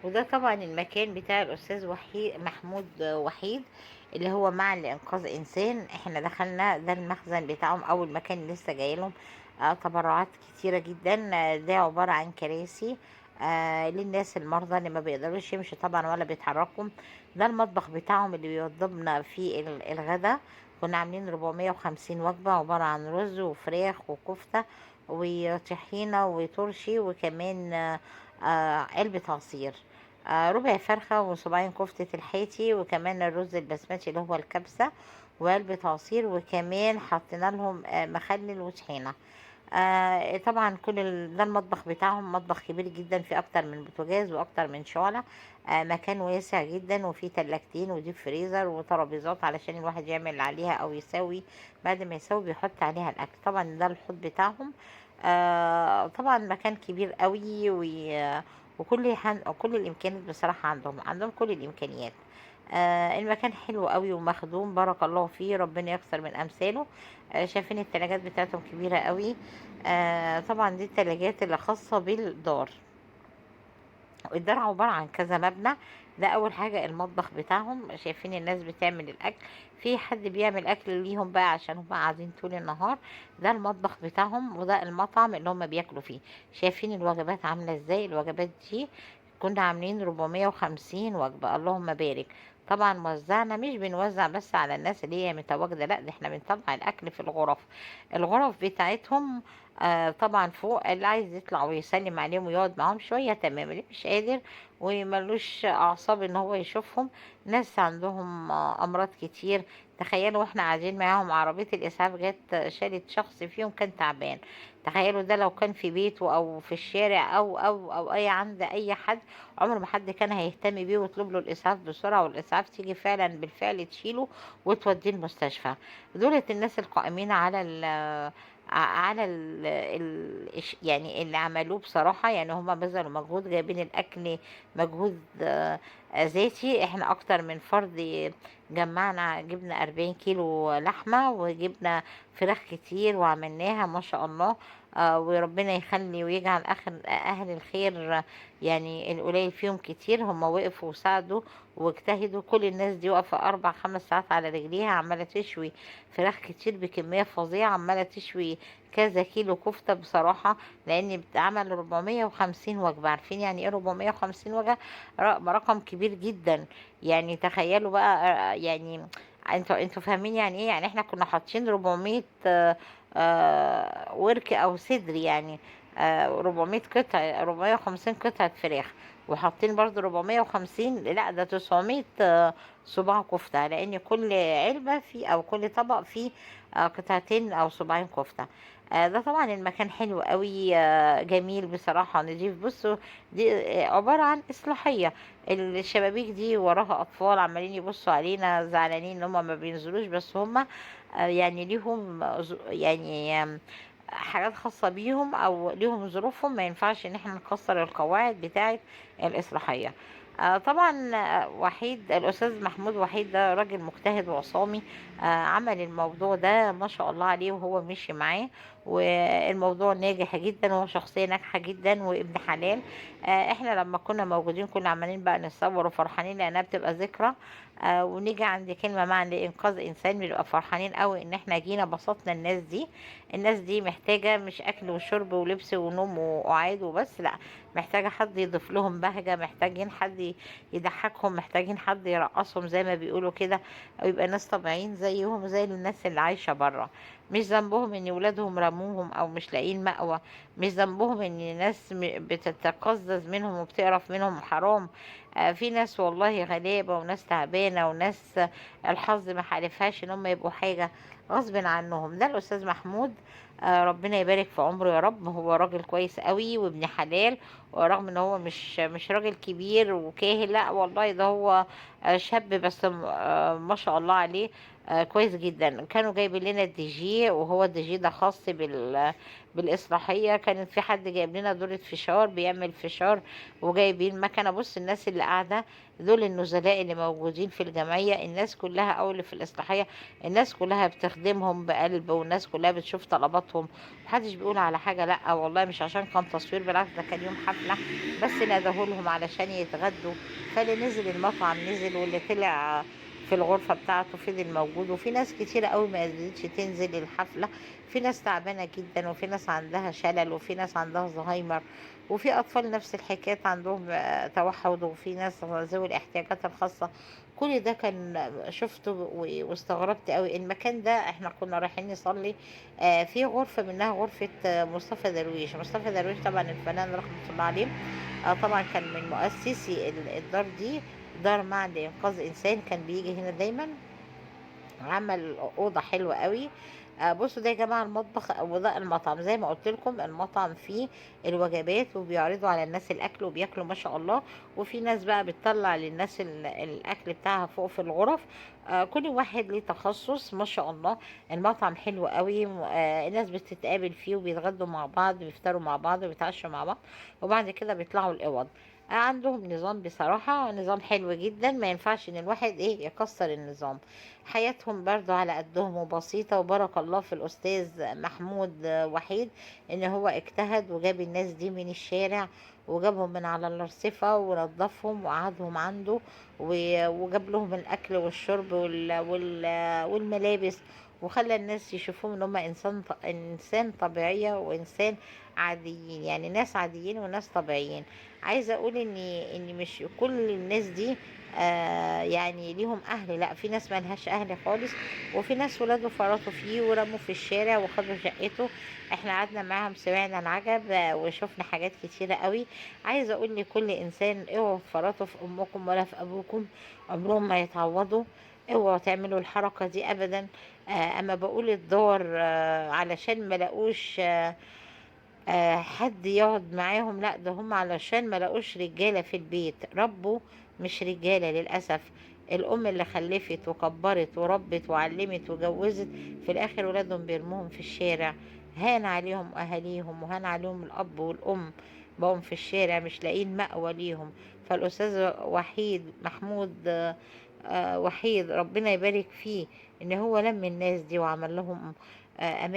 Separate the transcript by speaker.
Speaker 1: وده طبعا المكان بتاع الأستاذ وحيد محمود وحيد اللي هو مع لإنقاذ إنسان. احنا دخلنا ده المخزن بتاعهم، أول مكان لسه جاي لهم تبرعات كتيرة جدا. ده عبارة عن كراسي للناس المرضى اللي ما بيقدروش يمشوا طبعا ولا بيتحركوا. ده المطبخ بتاعهم اللي بيوضبنا فيه الغدا. كنا عاملين 450 وجبة، عبارة عن رز وفراخ وكفتة وطحينة وترشي، وكمان علبة عصير، ربع فرخة وصباعين كفتة الحيتي، وكمان الرز البسمتي اللي هو الكبسة، وعلبة عصير، وكمان حطينا لهم مخلل وطحينة. طبعا كل ده المطبخ بتاعهم، مطبخ كبير جدا فيه اكتر من بوتاجاز واكتر من شعلة، مكان واسع جدا، وفيه تلاجتين وديب فريزر وترابيزات علشان الواحد يعمل عليها او يسوي، بعد ما يسوي بيحط عليها الاكل. طبعا ده الحوض بتاعهم. طبعا مكان كبير قوي، وكل كل الامكانيات بصراحة، عندهم كل الامكانيات. المكان حلو قوي ومخدوم، بارك الله فيه، ربنا يكثر من امثاله. شايفين التلاجات بتاعتهم كبيرة قوي. طبعا دي التلاجات اللي خاصة بالدار. الدار عبارة عن كذا مبنى. ده اول حاجة المطبخ بتاعهم، شايفين الناس بتعمل الاكل، في حد بيعمل اكل ليهم بقى عشان هم قاعدين طول النهار. ده المطبخ بتاعهم، وده المطعم اللي هم بياكلوا فيه. شايفين الوجبات عاملة ازاي؟ الوجبات دي كنا عاملين 450 وجبة، اللهم بارك. طبعا وزعنا، مش بنوزع بس على الناس اللي هي متواجدة، لا ده احنا بنطلع الاكل في الغرف، الغرف بتاعتهم. طبعا فوق اللي عايز يطلع ويسلم عليهم ويقعد معاهم شوية تمام، اللي مش قادر وملوش اعصاب ان هو يشوفهم. ناس عندهم امراض كتير، تخيلوا واحنا قاعدين معاهم عربية الاسعاف جت شالت شخص فيهم كان تعبان. تخيلوا ده لو كان في بيته او في الشارع او اي عند اي حد، عمر ما حد كان هيهتم بيه ويطلب له الاسعاف بسرعة، والاسعاف تيجي فعلا بالفعل تشيله وتوديه المستشفى. دولت الناس القائمين على ال على ال ال يعني اللي عملوه بصراحة، هما بذلوا مجهود، جايبين الأكل مجهود ذاتي. احنا أكتر من فرد جمعنا، جبنا 40 كيلو لحمة وجبنا فراخ كتير وعملناها ما شاء الله. وربنا يخلي ويجعل أهل الخير، القليل فيهم كتير، هم وقفوا وساعدوا واجتهدوا. كل الناس دي واقفة 4-5 ساعات على رجليها، عمالة تشوي فراخ كتير بكمية فظيعة، عمالة تشوي كذا كيلو كفتة بصراحة، لأن بتعمل 450 وجبة. عارفين يعني ايه 450 وجبة؟ رقم كبير جدا. تخيلوا بقى، انتوا فاهمين يعني ايه؟ احنا كنا حاطين 400، ورك او صدر، 400 قطعة، 450 قطعة فراخ، وحاطين برضو 450، لا ده 900، صباع كفتة، لأن كل علبة في أو كل طبق فيه، قطعتين أو صباعين كفتة. ده طبعا المكان حلو قوي، جميل بصراحة، نضيف. بصوا دي، عبارة عن إصلاحية، الشبابيك دي وراها أطفال عمالين يبصوا علينا زعلانين إن هما ما بينزلوش، بس هما، ليهم حاجات خاصة بيهم أو ليهم ظروفهم، ما ينفعش إن احنا نكسر القواعد بتاعة الإصلاحية. طبعا، الأستاذ محمود وحيد ده راجل مجتهد وعصامي، عمل الموضوع ده ما شاء الله عليه، وهو مشي معاه والموضوع ناجح جدا، وهو شخصية ناجحة جدا وابن حلال. احنا لما كنا موجودين كنا عمالين بقى نتصور وفرحانين لأنها بتبقى ذكرى، ونيجي عند كلمة مع لإنقاذ إنسان بنبقى فرحانين قوي إن احنا جينا بسطنا الناس دي. الناس دي محتاجة مش أكل وشرب ولبس ونوم وقعاد وبس، لا محتاجة حد يضيف لهم بهجة، محتاجين حد يضحكهم، محتاجين حد يرقصهم زي ما بيقولوا كده، أو يبقى ناس طبيعيين زيهم زي الناس اللي عايشة برا. مش ذنبهم إن ولادهم رموهم أو مش لاقيين مأوى، مش ذنبهم إن ناس بتتقزز منهم وبتقرف منهم، حرام. في ناس والله غلابة وناس تعبانة وناس الحظ ما حالفهاش إن هم يبقوا حاجة غصب عنهم. ده الأستاذ محمود، ربنا يبارك في عمره يا رب، هو راجل كويس قوي وابن حلال، ورغم ان هو مش راجل كبير وكاهل، لا والله ده هو، شاب بس ما شاء الله عليه، كويس جدا. كانوا جايبين لنا الدي جي، وهو الدي جي ده خاص بالإصلاحية. كانت في حد جايب لنا دورة فشار، بيعمل فشار، وجايبين مكنة. بص الناس اللي قاعدة دول النزلاء اللي موجودين في الجمعية، الناس كلها أو اللي في الإصلاحية، الناس كلها بتخدمهم بقلب، والناس كلها بتشوف طلباتهم. طلباتهم، محدش بيقول على حاجة لا والله، مش عشان كان تصوير، بالعكس ده كان يوم حفلة بس ندهولهم علشان يتغدوا. فاللي نزل المطعم نزل، واللي طلع في الغرفة بتاعته فضل موجود. وفي ناس كتيرة قوي ما قدرتش تنزل الحفلة، في ناس تعبانة جدا، وفي ناس عندها شلل، وفي ناس عندها زهايمر، وفي أطفال نفس الحكايات عندهم توحد، وفي ناس ذوي الاحتياجات الخاصة. كل ده كان شفته واستغربت قوي. المكان ده احنا كنا رايحين نصلي في غرفة منها غرفة مصطفى درويش. مصطفى درويش طبعا الفنان رحمة الله عليه، طبعا كان من مؤسسي الدار دي، دار معا لإنقاذ إنسان، كان بيجي هنا دايما، عمل أوضة حلوة قوي. بصوا ده يا جماعة المطبخ وده المطعم، زي ما قلت لكم المطعم فيه الوجبات وبيعرضوا على الناس الأكل وبياكلوا ما شاء الله، وفي ناس بقى بتطلع للناس الأكل بتاعها فوق في الغرف. كل واحد ليه تخصص ما شاء الله. المطعم حلو قوي، الناس بتتقابل فيه وبيتغدوا مع بعض، بيفطروا مع بعض وبيتعشوا مع بعض، وبعد كده بيطلعوا الأوض. عندهم نظام بصراحة، نظام حلو جدا، ما ينفعش ان الواحد يكسر النظام. حياتهم برضو على قدهم وبسيطة، وبارك الله في الأستاذ محمود وحيد ان هو اجتهد وجاب الناس دي من الشارع، وجابهم من على الأرصفة ونظفهم وقعدهم عنده، وجاب لهم الأكل والشرب والملابس، وخلى الناس يشوفوهم ان هم انسان طبيعية وانسان عاديين، يعني ناس عاديين وناس طبيعيين. عايزة اقول ان مش كل الناس دي ليهم اهل، لا في ناس ملهاش اهل خالص، وفي ناس ولاده فرطوا فيه ورموا في الشارع وخدوا شقته. احنا قعدنا معاهم سمعنا العجب، وشفنا حاجات كتيرة قوي. عايزة اقول لكل انسان اوعوا تفرطوا في امكم ولا في ابوكم، عمرهم ما يتعوضوا، اوعوا تعملوا الحركة دي ابدا. اما بقول الدار علشان ما لاقوش حد يقعد معاهم، لا ده هم علشان ما لاقوش رجالة في البيت، ربوا مش رجالة للأسف. الأم اللي خلفت وكبرت وربت وعلمت وجوزت، في الآخر ولادهم بيرموهم في الشارع. هان عليهم أهاليهم وهان عليهم الأب والأم، بقوا في الشارع مش لاقيين مأوى ليهم. فالأستاذ وحيد محمود وحيد ربنا يبارك فيه إن هو لم الناس دي وعمل لهم أمان.